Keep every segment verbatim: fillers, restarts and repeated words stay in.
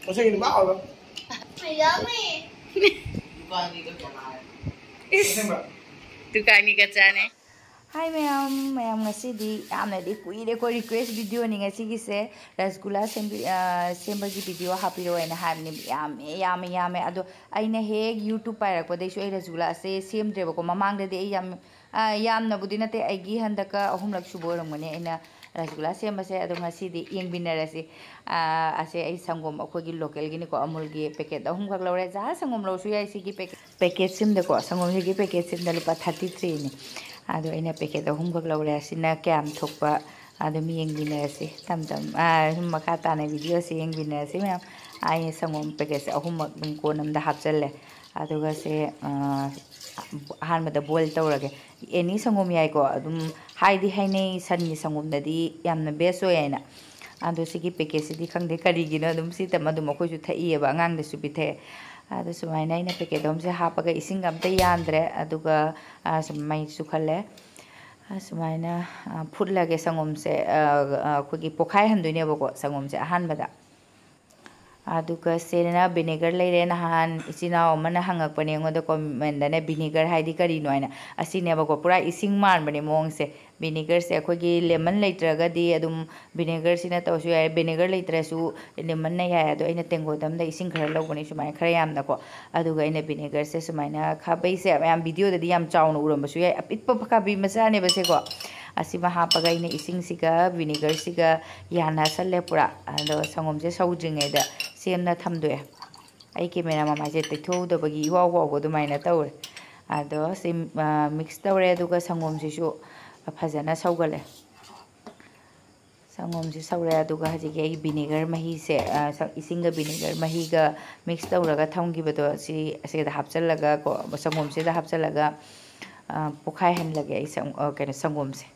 ꯑꯁꯦꯡꯕ ꯍꯥꯎꯕ꯫ Yummy. ꯏꯁ, ꯗꯨꯀꯥꯟꯒꯤ ꯀꯆꯥꯅꯦ꯫ ꯍꯥꯏ ꯃꯌꯥꯝ, ꯃꯌꯥꯝ ꯉꯁꯤꯗꯤ ꯌꯥꯝꯅꯗꯤ ꯀꯨꯏꯔꯦꯀꯣ request videoꯅꯤ ꯉꯁꯤꯒꯤꯁꯦ꯫ ꯔꯁꯒꯨꯂꯥ ꯁꯦꯝꯕꯤ-, ꯑ, ꯁꯦꯝꯕꯒꯤ video ꯍꯥꯞꯄꯤꯔꯛꯑꯣ ꯍꯥꯏꯅ ꯍꯥꯏꯕꯅꯦ꯫ ꯌꯥꯝꯃꯦ, ꯌꯥꯝꯃꯦ, ꯌꯥꯝꯃꯦ꯫ ꯑꯗꯣ ꯑꯩꯅ ꯍꯦꯛ YouTube ꯄꯥꯏꯔꯛꯄꯗꯩꯁꯨ ꯑꯩ ꯔꯁꯒꯨꯂꯥꯁꯦ ꯁꯦꯝꯗ꯭ꯔꯦꯕꯀꯣ꯫ ꯃꯃꯥꯡꯗꯗꯤ ꯑꯩ ꯌꯥꯝ, ꯑ, ꯌꯥꯝꯅꯕꯨꯗꯤ ꯅꯠꯇꯦ, ꯑꯩꯒꯤ ꯍꯟꯗꯛꯀ ꯑꯍꯨꯝꯂꯛ ꯁꯨꯕ ꯑꯣꯏꯔꯝꯒꯅꯤ ꯑꯩꯅ ꯔꯁꯒꯨꯂꯥ ꯁꯦꯝꯕꯁꯦ꯫ ꯑꯗꯣ ꯉꯁꯤꯗꯤ ꯌꯦꯡꯃꯤꯟꯅꯔꯁꯤ꯫ ꯑ, ꯑꯁꯦ ꯑꯩ ꯁꯪꯒꯣꯝ ꯑꯩꯈꯣꯏꯒꯤ localꯒꯤꯅꯤꯀꯣ, ꯑꯃꯨꯜꯒꯤ packet ꯑꯍꯨꯝꯈꯛ ꯂꯧꯔꯦ꯫ ꯖꯍꯥ ꯁꯪꯒꯣꯝ ꯂꯧꯔꯁꯨ ꯌꯥꯏ꯫ ꯁꯤꯒꯤ packet, packetꯁꯤꯝꯗꯀꯣ, ꯁꯪꯒꯣꯝꯁꯤꯒꯤ packetꯁꯤꯝꯗ ꯂꯨꯄꯥ thirty threeꯅꯤ꯫ ꯑꯗꯣ ꯑꯩꯅ packet ꯑꯍꯨꯝꯈꯛ ꯂꯧꯔꯦ꯫ ꯑꯁꯤꯅ ꯀꯌꯥꯝ ꯊꯣꯛꯄ ꯑꯗꯨꯝ ꯌꯦꯡꯃꯤꯟꯅꯔꯁꯤ꯫ ꯇꯝ ꯇꯝ, ꯑ, ꯁꯨꯝ ꯃꯈꯥ ꯇꯥꯅ videoꯁꯤ ꯌꯦꯡꯃꯤꯟꯅꯔꯁꯤ ꯃꯌꯥꯝ꯫ ꯑꯩ ꯁꯪꯒꯣꯝ packetꯁꯦ ꯑꯍꯨꯝꯃꯛ ꯑꯗꯨꯝ ꯀꯣꯟ ꯑꯃꯗ ꯍꯥꯞꯆꯜꯂꯦ꯫ ꯑꯗꯨꯒ ꯁꯦ, ꯑ, ꯑꯍꯥꯟꯕꯗ boil ꯇꯧꯔꯒꯦ꯫ Any ꯁꯪꯒꯣꯝ ꯌꯥꯏꯀꯣ, ꯑꯗꯨꯝ ꯍꯥꯏꯗꯤ ꯍꯥꯏꯅꯩ ꯁꯟꯒꯤ ꯁꯪꯒꯣꯝꯗꯗꯤ ꯌꯥꯝꯅ best ꯑꯣꯏ ꯍꯥꯏꯅ꯫ ꯑꯗꯣ ꯁꯤꯒꯤ packetꯁꯤꯗꯤ ꯈꯪꯗꯦ ꯀꯔꯤꯒꯤꯅꯣ, ꯑꯗꯨꯝ ꯁꯤ ꯇꯝ ꯑꯗꯨꯝ ꯑꯩꯈꯣꯏꯁꯨ ꯊꯛꯏꯌꯦꯕ, ꯑꯉꯥꯡꯗꯁꯨ ꯄꯤꯊꯛꯑꯦ꯫ ꯑꯗꯣ ꯁꯨꯃꯥꯏꯅ ꯑꯩꯅ packet ꯑꯍꯨꯝꯁꯦ ꯍꯥꯞꯄꯒ ꯏꯁꯤꯡꯒ ꯑꯝꯇ ꯌꯥꯟꯗ꯭ꯔꯦ꯫ ꯑꯗꯨꯒ, ꯑ, ꯁꯨꯝ ꯃꯩ ꯆꯨꯈꯠꯂꯦ꯫ ꯑ, ꯁꯨꯃꯥꯏꯅ, ꯑ, ꯐꯨꯠꯂꯒꯦ ꯁꯪꯒꯣꯝꯁꯦ, ꯑ, ꯑ, ꯑꯩꯈꯣꯏꯒꯤ ꯄꯣꯈꯥꯏꯍꯟꯗꯣꯏꯅꯦꯕꯀꯣ ꯁꯪꯒꯣꯝꯁꯦ ꯑꯍꯥꯟꯕꯗ꯫ ꯑꯗꯨꯒ ꯁꯤꯅ vinegar ꯂꯩꯔꯦ꯫ ꯅꯍꯥꯟ ꯏꯆꯤꯟ ꯏꯅꯥꯎ ꯑꯃꯅ ꯍꯪꯉꯛꯄꯅꯦ ꯑꯩꯉꯣꯟꯗ commentꯗꯅꯦ, vinegar ꯍꯥꯏꯗꯤ ꯀꯔꯤꯅꯣ ꯍꯥꯏꯅ꯫ ꯑꯁꯤꯅꯦꯕꯀꯣ, ꯄꯨꯔꯥ ꯏꯁꯤꯡ ꯃꯥꯟꯕꯅꯦ ꯃꯑꯣꯡꯁꯦ꯫ Vinegarꯁꯦ ꯑꯩꯈꯣꯏꯒꯤ lemon ꯂꯩꯇ꯭ꯔꯒꯗꯤ ꯑꯗꯨꯝ vinegarꯁꯤꯅ ꯇꯧꯔꯁꯨ ꯌꯥꯏ, vinegar ꯂꯩꯇ꯭ꯔꯁꯨ lemonꯅ ꯌꯥꯏ꯫ ꯑꯗꯣ ꯑꯩꯅ ꯇꯦꯡꯀꯣꯠ ꯑꯃꯗ ꯏꯁꯤꯡ ꯈꯔ ꯂꯧꯕꯅꯦ, ꯁꯨꯃꯥꯏꯅ ꯈꯔ ꯌꯥꯝꯅꯀꯣ꯫ ꯑꯗꯨꯒ ꯑꯩꯅ vinegarꯁꯦ ꯁꯨꯃꯥꯏꯅ ꯈꯥꯕꯩꯁꯦ ꯃꯌꯥꯝ videoꯗꯗꯤ ꯌꯥꯝ ꯆꯥꯎꯅ ꯎꯔꯝꯕꯁꯨ ꯌꯥꯏ, ꯑꯄꯤꯛꯄ ꯈꯥꯕꯤ ꯃꯆꯥꯅꯦꯕ ꯁꯦꯀꯣ꯫ ꯑꯁꯤꯃ ꯍꯥꯞꯄꯒ ꯑꯩꯅ ꯏꯁꯤꯡꯁꯤꯒ vinegarꯁꯤꯒ ꯌꯥꯟꯅꯁꯜꯂꯦ ꯄꯨꯔꯥ꯫ ꯑꯗꯣ ꯁꯪꯒꯣꯝꯁꯦ ꯁꯧꯗ꯭ꯔꯤꯉꯩꯗ ꯁꯦꯝꯅ ꯊꯝꯗꯣꯛꯑꯦ꯫ ꯑꯩ camera ꯃꯃꯥꯏꯁꯦ ꯇꯩꯊꯣꯛꯍꯧꯗꯕꯒꯤ ꯏꯋꯥꯎ ꯋꯥꯎꯕ ꯑꯗꯨꯃꯥꯏꯅ ꯇꯧꯔꯦ꯫ ꯑꯗꯣ ꯁꯤ, ꯑ, mix ꯇꯧꯔꯦ, ꯑꯗꯨꯒ ꯁꯪꯒꯣꯝꯁꯤꯁꯨ ꯐꯖꯅ ꯁꯧꯒꯠꯂꯦ꯫ ꯁꯪꯒꯣꯝꯁꯤ ꯁꯧꯔꯦ, ꯑꯗꯨꯒ ꯍꯧꯖꯤꯛꯀꯤ ꯑꯩ vinegar ꯃꯍꯤꯁꯦ, ꯑ, ꯁ-, ꯏꯁꯤꯡꯒ vinegar ꯃꯍꯤꯒ mix ꯇꯧꯔꯒ ꯊꯝꯈꯤꯕꯗꯣ ꯁꯤ ꯑꯁꯤꯗ ꯍꯥꯞꯆꯜꯂꯒ ꯀꯣ, ꯁꯪꯒꯣꯝꯁꯤꯗ ꯍꯥꯞꯆꯜꯂꯒ, ꯑ, ꯄꯣꯈꯥꯏꯍꯜꯂꯒꯦ ꯑꯩ ꯁꯪ-, ꯑ, ꯀꯩꯅꯣ, ꯁꯪꯒꯣꯝꯁꯦ꯫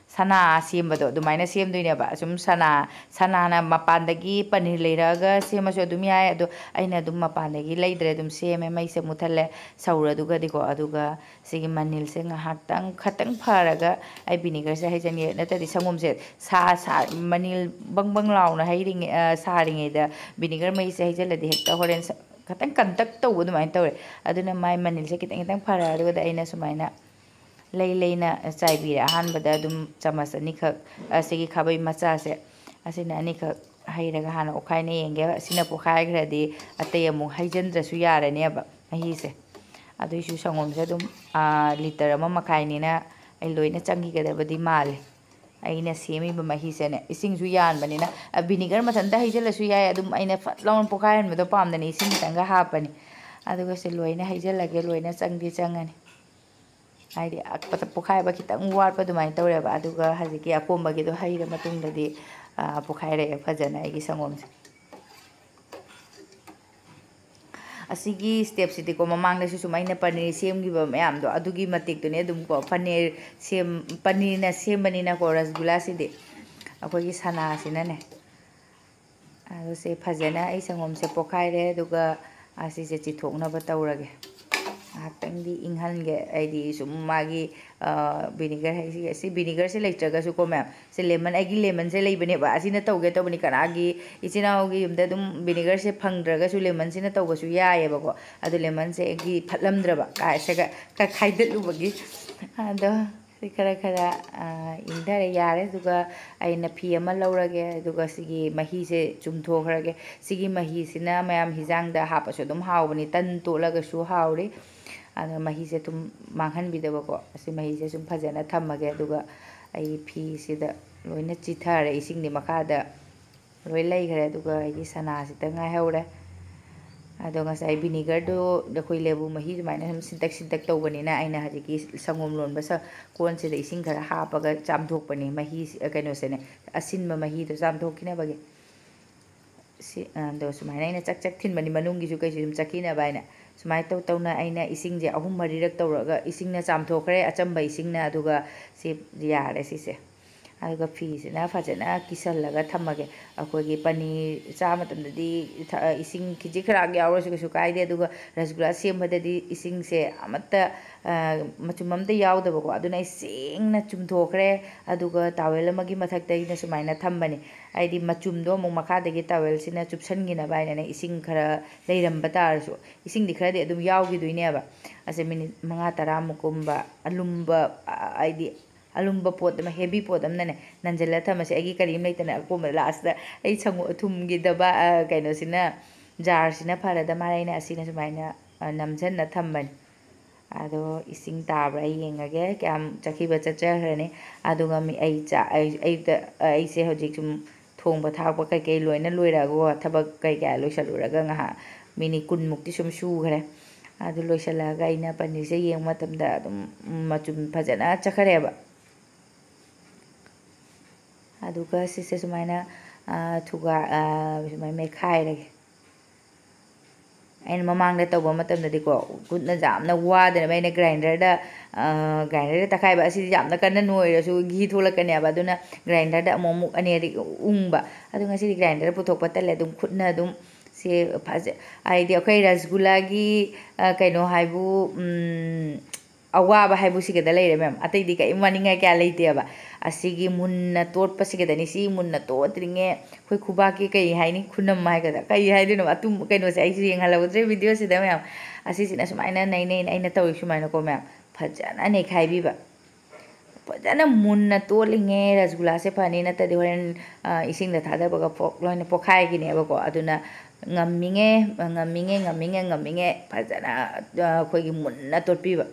ꯁꯅꯥ ꯁꯦꯝꯕꯗꯣ ꯑꯗꯨꯃꯥꯏꯅ ꯁꯦꯝꯗꯣꯏꯅꯦꯕ꯫ ꯑꯁꯨꯝ ꯁꯅꯥ, ꯁꯅꯥꯅ ꯃꯄꯥꯟꯗꯒꯤ ꯄꯅꯤꯔ ꯂꯩꯔꯛꯑꯒ ꯁꯦꯝꯃꯁꯨ ꯑꯗꯨꯝ ꯌꯥꯏ꯫ ꯑꯗꯣ ꯑꯩꯅ ꯑꯗꯨꯝ ꯃꯄꯥꯟꯗꯒꯤ ꯂꯩꯗ꯭ꯔꯦ, ꯑꯗꯨꯝ ꯁꯦꯝꯃꯦ꯫ ꯃꯩꯁꯦ ꯃꯨꯠꯊꯠꯂꯦ, ꯁꯧꯔꯗꯨꯒꯗꯤꯀꯣ꯫ ꯑꯗꯨꯒ ꯁꯤꯒꯤ ꯃꯅꯤꯜꯁꯦ ꯉꯥꯏꯍꯥꯛꯇꯪ, ꯈꯇꯪ ꯐꯔꯒ ꯑꯩ ꯚꯤꯅꯤꯒꯔꯁꯦ ꯍꯩꯖꯟꯒꯦ꯫ ꯅꯠꯇ꯭ꯔꯗꯤ ꯁꯪꯒꯣꯝꯁꯦ ꯁꯥ-, ꯁꯥ-, ꯃꯅꯤꯜ ꯕꯪ ꯕꯪ ꯂꯥꯎꯅ ꯍꯩꯔꯤꯉꯩ, ꯑ, ꯁꯥꯔꯤꯉꯩꯗ ꯚꯤꯅꯤꯒꯔ ꯃꯩꯁꯦ ꯍꯩꯖꯜꯂꯗꯤ ꯍꯦꯛꯇ ꯍꯣꯔꯦꯟ ꯁ-, ꯈꯇꯪ ꯀꯟꯇꯛ ꯇꯧꯕ ꯑꯗꯨꯃꯥꯏꯅ ꯇꯧꯔꯦ꯫ ꯑꯗꯨꯅ ꯃꯥꯏ ꯃꯅꯤꯜꯁꯦ ꯈꯤꯇꯪ ꯈꯤꯇꯪ ꯐꯔꯛꯑꯗꯨꯒꯗ ꯑꯩꯅ ꯁꯨꯃꯥꯏꯅ ꯂꯩ ꯂꯩꯅ ꯆꯥꯏꯕꯤꯔꯦ꯫ ꯑꯍꯥꯟꯕꯗ ꯑꯗꯨꯝ ꯆꯥꯃꯁ ꯑꯅꯤꯈꯛ, ꯑꯁꯤꯒꯤ ꯈꯥꯕꯩ ꯃꯆꯥꯁꯦ, ꯑꯁꯤꯅ ꯑꯅꯤꯈꯛ ꯍꯩꯔꯒ ꯍꯥꯟꯅ ꯑꯣꯠꯈꯥꯏꯅ ꯌꯦꯡꯒꯦ꯫ ꯑꯁꯤꯅ ꯄꯣꯛꯈꯥꯏꯈ꯭ꯔꯗꯤ ꯑꯇꯩ ꯑꯃꯨꯛ ꯍꯩꯖꯤꯟꯗ꯭ꯔꯁꯨ ꯌꯥꯔꯅꯦꯕ ꯃꯍꯤꯁꯦ꯫ ꯑꯗꯨꯏꯁꯨ ꯁꯪꯒꯣꯝꯁꯦ ꯑꯗꯨꯝ, ꯑꯥ, ꯂꯤꯇꯔ ꯑꯃ ꯃꯈꯥꯏꯅꯤꯅ ꯑꯩ ꯂꯣꯏꯅ ꯆꯪꯈꯤꯒꯗꯕꯗꯤ ꯃꯥꯜꯂꯦ꯫ ꯑꯩꯅ ꯁꯦꯝꯃꯤꯕ ꯃꯍꯤꯁꯦꯅꯦ, ꯏꯁꯤꯡꯁꯨ ꯌꯥꯟꯕꯅꯤꯅ, ꯑ, ꯚꯤꯅꯤꯒꯔ ꯃꯊꯟꯇ ꯍꯩꯖꯤꯜꯂꯁꯨ ꯌꯥꯏ꯫ ꯑꯗꯨꯝ ꯑꯩꯅ ꯐꯠ ꯂꯥꯎꯅ ꯄꯣꯈꯥꯏꯍꯟꯕꯗꯣ ꯄꯥꯝꯗꯅ ꯏꯁꯤꯡ ꯈꯤꯇꯪꯒ ꯍꯥꯞꯄꯅꯤ꯫ ꯑꯗꯨꯒ ꯁꯤ ꯂꯣꯏꯅ ꯍꯩꯖꯤꯜꯂꯒꯦ, ꯂꯣꯏꯅ ꯆꯪꯗꯤ ꯆꯪꯉꯅꯤ꯫ ꯍꯥꯏꯗꯤ ꯑ-, ꯄꯣꯈꯥꯏꯕ ꯈꯤꯇꯪ ꯋꯥꯠꯄ ꯑꯗꯨꯃꯥꯏꯅ ꯇꯧꯔꯦꯕ꯫ ꯑꯗꯨꯒ ꯍꯧꯖꯤꯛꯀꯤ ꯑꯀꯣꯝꯕꯒꯤꯗꯣ ꯍꯩꯔ ꯃꯇꯨꯡꯗꯗꯤ, ꯑ, ꯄꯣꯈꯥꯏꯔꯛꯑꯦ ꯐꯖꯅ ꯑꯩꯒꯤ ꯁꯪꯒꯣꯝꯁꯦ꯫ ꯑꯁꯤꯒꯤ ꯁ꯭ꯇꯦꯞꯁꯤꯗꯤꯀꯣ, ꯃꯃꯥꯡꯗꯁꯨ ꯁꯨꯝ ꯑꯩꯅ ꯄꯅꯤꯔ ꯁꯦꯝꯈꯤꯕ ꯃꯌꯥꯝꯗꯣ, ꯑꯗꯨꯒꯤ ꯃꯇꯤꯛꯇꯨꯅꯦ ꯑꯗꯨꯝꯀꯣ꯫ ꯄꯅꯤꯔ ꯁꯦꯝ-, ꯄꯅꯤꯔꯅ ꯁꯦꯝꯕꯅꯤꯅꯀꯣ, ꯔꯁꯒꯨꯂꯥꯁꯤꯗꯤ ꯑꯩꯈꯣꯏꯒꯤ ꯁꯅꯥꯁꯤꯅꯅꯦ꯫ ꯑꯗꯣ ꯁꯦ ꯐꯖꯅ ꯑꯩ ꯁꯪꯒꯣꯝꯁꯦ ꯄꯣꯈꯥꯏꯔꯦ, ꯑꯗꯨꯒ ꯑꯁꯤꯁꯦ ꯆꯤꯊꯣꯛꯅꯕ ꯇꯧꯔꯒꯦ꯫ ꯉꯥꯏꯍꯥꯛꯇꯪꯗꯤ ꯏꯪꯍꯟꯒꯦ, ꯑꯩꯗꯤ ꯁꯨꯝ ꯃꯥꯒꯤ, ꯑ, ꯚꯤꯅꯤꯒꯔ ꯍꯥꯏꯁꯤ, ꯑꯁꯤ ꯚꯤꯅꯤꯒꯔꯁꯦ ꯂꯩꯇ꯭ꯔꯒꯁꯨꯀꯣ ꯃꯌꯥꯝ, ꯁꯦ ꯂꯦꯃꯟ, ꯑꯩꯒꯤ ꯂꯦꯃꯟꯁꯦ ꯂꯩꯕꯅꯦꯕ, ꯑꯁꯤꯅ ꯇꯧꯒꯦ ꯇꯧꯕꯅꯤ꯫ ꯀꯅꯥꯒꯤ ꯏꯆꯤꯟ ꯏꯅꯥꯎꯒꯤ ꯌꯨꯝꯗ ꯑꯗꯨꯝ ꯚꯤꯅꯤꯒꯔꯁꯦ ꯐꯪꯗ꯭ꯔꯒꯁꯨ ꯂꯦꯃꯟꯁꯤꯅ ꯇꯧꯕꯁꯨ ꯌꯥꯏꯑꯕꯀꯣ꯫ ꯑꯗꯨ ꯂꯦꯃꯟꯁꯦ ꯑꯩꯒꯤ ꯐꯠꯂꯝꯗ꯭ꯔꯕ, ꯀꯥꯏ-, ꯁꯦꯒ-, ꯀ-, ꯈꯥꯏꯗꯠꯂꯨꯕꯒꯤ꯫ ꯑꯗꯣ ꯁꯤ ꯈꯔ ꯈꯔ, ꯑ, ꯏꯪꯊꯔꯦ, ꯌꯥꯔꯦ꯫ ꯑꯗꯨꯒ ꯑꯩꯅ ꯐꯤ ꯑꯃ ꯂꯧꯔꯒꯦ, ꯑꯗꯨꯒ ꯁꯤꯒꯤ ꯃꯍꯤꯁꯦ ꯆꯨꯝꯊꯣꯛꯈ꯭ꯔꯒꯦ꯫ ꯁꯤꯒꯤ ꯃꯍꯤꯁꯤꯅ ꯃꯌꯥꯝ ꯍꯤꯟꯖꯥꯡꯗ ꯍꯥꯞꯄꯁꯨ ꯑꯗꯨꯝ ꯍꯥꯎꯕꯅꯤ, ꯇꯟ ꯇꯣꯠꯂꯒꯁꯨ ꯍꯥꯎꯔꯤ꯫ ꯑꯗꯣ ꯃꯍꯤꯁꯦ ꯑꯗꯨꯝ ꯃꯥꯡꯍꯟꯕꯤꯗꯕꯀꯣ꯫ ꯑꯁꯤ ꯃꯍꯤꯁꯦ ꯁꯨꯝ ꯐꯖꯅ ꯊꯝꯃꯒꯦ, ꯑꯗꯨꯒ ꯑꯩ ꯐꯤꯁꯤꯗ ꯂꯣꯏꯅ ꯆꯤꯊꯔꯦ, ꯏꯁꯤꯡꯗꯤ ꯃꯈꯥꯗ ꯂꯣꯏ ꯂꯩꯈ꯭ꯔꯦ꯫ ꯑꯗꯨꯒ ꯑꯩꯒꯤ ꯁꯅꯥꯁꯤꯗ ꯉꯥꯏꯍꯧꯔꯦ꯫ ꯑꯗꯣ ꯉꯁꯥꯏ ꯚꯤꯅꯤꯒꯔꯗꯣ, ꯑꯩꯈꯣꯏ ꯂꯦꯕꯨ ꯃꯍꯤ ꯑꯗꯨꯃꯥꯏꯅ ꯁꯨꯝ ꯁꯤꯟꯇꯛ ꯁꯤꯟꯇꯛ ꯇꯧꯕꯅꯤꯅ, ꯑꯩꯅ ꯍꯧꯖꯤꯛꯀꯤ ꯁꯪꯒꯣꯝ ꯂꯣꯟꯕ ꯁ-, ꯀꯣꯟꯁꯤꯗ ꯏꯁꯤꯡ ꯈꯔ ꯍꯥꯞꯄꯒ ꯆꯥꯝꯊꯣꯛꯄꯅꯤ, ꯃꯍꯤ, ꯀꯩꯅꯣꯁꯦꯅꯦ, ꯑꯁꯤꯟꯕ ꯃꯍꯤꯗꯣ ꯆꯥꯝꯊꯣꯛꯈꯤꯅꯕꯒꯤ꯫ ꯁꯤ, ꯑꯗꯣ ꯁꯨꯃꯥꯏꯅ ꯑꯩꯅ ꯆꯛ ꯆꯛ ꯊꯤꯟꯕꯅꯤ, ꯃꯅꯨꯡꯒꯤꯁꯨ ꯀꯩꯁꯨ ꯁꯨꯝ ꯆꯛꯈꯤꯅꯕ ꯍꯥꯏꯅ꯫ ꯁꯨꯃꯥꯏꯅ ꯇꯧ ꯇꯧꯅ ꯑꯩꯅ ꯏꯁꯤꯡꯁꯦ ꯑꯍꯨꯝ ꯃꯔꯤꯔꯛ ꯇꯧꯔꯒ ꯏꯁꯤꯡꯅ ꯆꯥꯝꯊꯣꯛꯈ꯭ꯔꯦ, ꯑꯆꯝꯕ ꯏꯁꯤꯡꯅ, ꯑꯗꯨꯒ ꯁꯤ ꯌꯥꯔꯦ ꯁꯤꯁꯦ꯫ ꯑꯗꯨꯒ ꯐꯤꯁꯤꯅ ꯐꯖꯅ ꯀꯤꯁꯜꯂꯒ ꯊꯝꯃꯒꯦ꯫ ꯑꯩꯈꯣꯏꯒꯤ ꯄꯅꯤꯔ ꯆꯥ ꯃꯇꯝꯗꯗꯤ ꯊ-, ꯏꯁꯤꯡ ꯈꯤꯖꯤꯛ ꯈꯔꯥꯛ ꯌꯥꯎꯔꯁꯨ ꯀꯩꯁꯨ ꯀꯥꯏꯗꯦ, ꯑꯗꯨꯒ ꯔꯁꯒꯨꯂꯥ ꯁꯦꯝꯕꯗꯗꯤ ꯏꯁꯤꯡꯁꯦ ꯑꯃꯠꯇ, ꯑ, ꯃꯆꯨꯝ ꯑꯃꯠꯇ ꯌꯥꯎꯗꯕꯀꯣ꯫ ꯑꯗꯨꯅ ꯑꯩ ꯁꯦꯡꯅ ꯆꯨꯝꯊꯣꯛꯈ꯭ꯔꯦ, ꯑꯗꯨꯒ ꯇꯥꯋꯦꯜ ꯑꯃꯒꯤ ꯃꯊꯛꯇ ꯑꯩꯅ ꯁꯨꯃꯥꯏꯅ ꯊꯝꯕꯅꯤ꯫ ꯍꯥꯏꯗꯤ ꯃꯆꯨꯝꯗꯣ ꯑꯃꯨꯛ ꯃꯈꯥꯗꯒꯤ ꯇꯥꯋꯦꯜꯁꯤꯅ ꯆꯨꯞꯁꯟꯈꯤꯅꯕ ꯍꯥꯏꯅꯅꯦ, ꯏꯁꯤꯡ ꯈꯔ ꯂꯩꯔꯝꯕ ꯇꯥꯔꯁꯨ꯫ ꯏꯁꯤꯡꯗꯤ ꯈꯔꯗꯤ ꯑꯗꯨꯝ ꯌꯥꯎꯈꯤꯗꯣꯏꯅꯦꯕ꯫ ꯑꯁꯦ ꯃꯤꯅꯤꯠ ꯃꯉꯥ ꯇꯔꯥꯃꯨꯛꯀꯨꯝꯕ ꯑꯂꯨꯝꯕ, ꯑ, ꯍꯥꯏꯗꯤ ꯑꯂꯨꯝꯕ ꯄꯣꯠ ꯑꯃ, heavy ꯄꯣꯠ ꯑꯃꯅꯅꯦ ꯅꯟꯁꯤꯜꯂ ꯊꯝꯃꯁꯦ꯫ ꯑꯩꯒꯤ ꯀꯔꯤꯝ ꯂꯩꯇꯅ ꯑꯀꯣꯟꯕꯗ ꯂꯥꯁꯇ ꯑꯩ ꯁꯪꯒꯣ-, ꯊꯨꯝꯒꯤ ꯗꯕꯥ, ꯑ, ꯀꯩꯅꯣꯁꯤꯅ, ꯖꯥꯔꯁꯤꯅ ꯐꯔꯗ ꯃꯥꯜꯂꯦ꯫ ꯑꯩꯅ ꯑꯁꯤꯅ ꯁꯨꯃꯥꯏꯅ, ꯑ, ꯅꯝꯁꯤꯟꯅ ꯊꯝꯕꯅꯤ꯫ ꯑꯗꯣ ꯏꯁꯤꯡ ꯇꯥꯕ꯭ꯔꯥ ꯑꯩ ꯌꯦꯡꯉꯒꯦ, ꯀꯌꯥꯝ ꯆꯠꯈꯤꯕ ꯆꯠꯆꯈ꯭ꯔꯅꯤ꯫ ꯑꯗꯨꯒ ꯃꯤ-, ꯑꯩ ꯆꯥ-, ꯑꯩ, ꯑꯌꯨꯛꯇ, ꯑ, ꯑꯩꯁꯦ ꯍꯧꯖꯤꯛ ꯁꯨꯝ ꯊꯣꯡꯕ ꯊꯥꯛꯄ ꯀꯩꯀꯩ ꯂꯣꯏꯅ ꯂꯣꯏꯔꯛꯑꯒꯀꯣ, ꯊꯕꯛ ꯀꯩꯀꯥ ꯂꯣꯏꯁꯜꯂꯨꯔꯒ ꯉꯥꯏꯍꯥꯛ ꯃꯤꯅꯤꯠ ꯀꯨꯟꯃꯨꯛꯇꯤ ꯁꯨꯝ ꯁꯨꯈ꯭ꯔꯦ꯫ ꯑꯗꯨ ꯂꯣꯏꯁꯤꯜꯂꯛꯑꯒ ꯑꯩꯅ ꯄꯅꯤꯔꯁꯦ ꯌꯦꯡꯕ ꯃꯇꯝꯗ ꯑꯗꯨꯝ ꯃꯆꯨꯝ ꯐꯖꯅ ꯆꯠꯈ꯭ꯔꯦꯕ꯫ ꯑꯗꯨꯒ ꯁꯤꯁꯦ ꯁꯨꯃꯥꯏꯅ, ꯑ, ꯊꯨꯒꯥꯏ-, ꯑ, ꯁꯨꯃꯥꯏꯅ ꯃꯦꯠꯈꯥꯏꯔꯒꯦ꯫ ꯑꯩꯅ ꯃꯃꯥꯡꯗ ꯇꯧꯕ ꯃꯇꯝꯗꯗꯤꯀꯣ, ꯈꯨꯠꯅ ꯌꯥꯝꯅ ꯋꯥꯗꯅꯕ ꯑꯩꯅ ꯒ꯭ꯔꯥꯏꯟꯗꯔꯗ, ꯑ, ꯒ꯭ꯔꯥꯏꯟꯗꯔꯗ ꯇꯛꯈꯥꯏꯕ꯫ ꯑꯁꯤꯗꯤ ꯌꯥꯝꯅ ꯀꯟꯅ ꯅꯣꯏꯔꯁꯨ ꯘꯤ ꯊꯣꯛꯂꯛꯀꯅꯦꯕ, ꯑꯗꯨꯅ ꯒ꯭ꯔꯥꯏꯟꯗꯔꯗ ꯑꯃꯨꯛ ꯑꯃꯨꯛ ꯑꯅꯤꯔꯛ ꯎꯪꯕ꯫ ꯑꯗꯣ ꯉꯁꯤꯗꯤ ꯒ꯭ꯔꯥꯏꯟꯗꯔ ꯄꯨꯊꯣꯛꯄ ꯇꯜꯂꯦ, ꯑꯗꯨꯝ ꯈꯨꯠꯅ ꯑꯗꯨꯝ ꯁꯤ ꯐꯖ-, ꯍꯥꯏꯗꯤ ꯑꯩꯈꯣꯏ ꯔꯁꯒꯨꯂꯥꯒꯤ, ꯑ, ꯀꯩꯅꯣ ꯍꯥꯏꯕꯨ, ꯎꯝ, ꯑꯋꯥꯕ ꯍꯥꯏꯕꯨ ꯁꯤꯒꯗ ꯂꯩꯔꯦ ꯃꯌꯥꯝ, ꯑꯇꯩꯗꯤ ꯀꯔꯤꯝ ꯋꯥꯅꯤꯡꯉꯥꯏ ꯀꯌꯥ ꯂꯩꯇꯦꯕ꯫ ꯑꯁꯤꯒꯤ ꯃꯨꯟꯅ ꯇꯣꯠꯄꯁꯤꯒꯗꯅꯤ꯫ ꯁꯤ ꯃꯨꯟꯅ ꯇꯣꯠꯇ꯭ꯔꯤꯉꯩ ꯑꯩꯈꯣꯏ ꯈꯨꯕꯥꯛꯀꯤ ꯀꯩ ꯍꯥꯏꯅꯤ, ꯈꯨꯅꯝ ꯍꯥꯏꯒꯗ꯭ꯔꯥ, ꯀꯩ ꯍꯥꯏꯗꯣꯏꯅꯣ, ꯑꯇꯨꯝ ꯀꯩꯅꯣꯁꯦ ꯑꯩꯁꯨ ꯌꯦꯡꯍꯜꯍꯧꯗ꯭ꯔꯦ ꯚꯤꯗꯤꯑꯣꯁꯤꯗ ꯃꯌꯥꯝ꯫ ꯑꯁꯤꯁꯤꯅ ꯁꯨꯃꯥꯏꯅ ꯅꯩ ꯅꯩꯅ ꯑꯩꯅ ꯇꯧꯔꯤ ꯁꯨꯃꯥꯏꯅꯀꯣ ꯃꯌꯥꯝ, ꯐꯖꯅ ꯅꯩꯈꯥꯏꯕꯤꯕ꯫ ꯐꯖꯅ ꯃꯨꯟꯅ ꯇꯣꯠꯂꯤꯉꯩ ꯔꯁꯒꯨꯂꯥꯁꯦ ꯐꯅꯤ, ꯅꯠꯇ꯭ꯔꯗꯤ ꯍꯣꯔꯦꯟ, ꯑ, ꯏꯁꯤꯡꯗ ꯊꯥꯗꯕꯒ ꯄꯣꯛ-, ꯂꯣꯏꯅ ꯄꯣꯛꯈꯥꯏꯈꯤꯅꯦꯕꯀꯣ꯫ ꯑꯗꯨꯅ ꯉꯝꯃꯤꯉꯩ, ꯉꯝꯃꯤꯉꯩ, ꯉꯝꯃꯤꯉꯩ, ꯉꯝꯃꯤꯉꯩ ꯐꯖꯅ, ꯑ, ꯑꯩꯈꯣꯏꯒꯤ ꯃꯨꯟꯅ ꯇꯣꯠꯄꯤꯕ꯫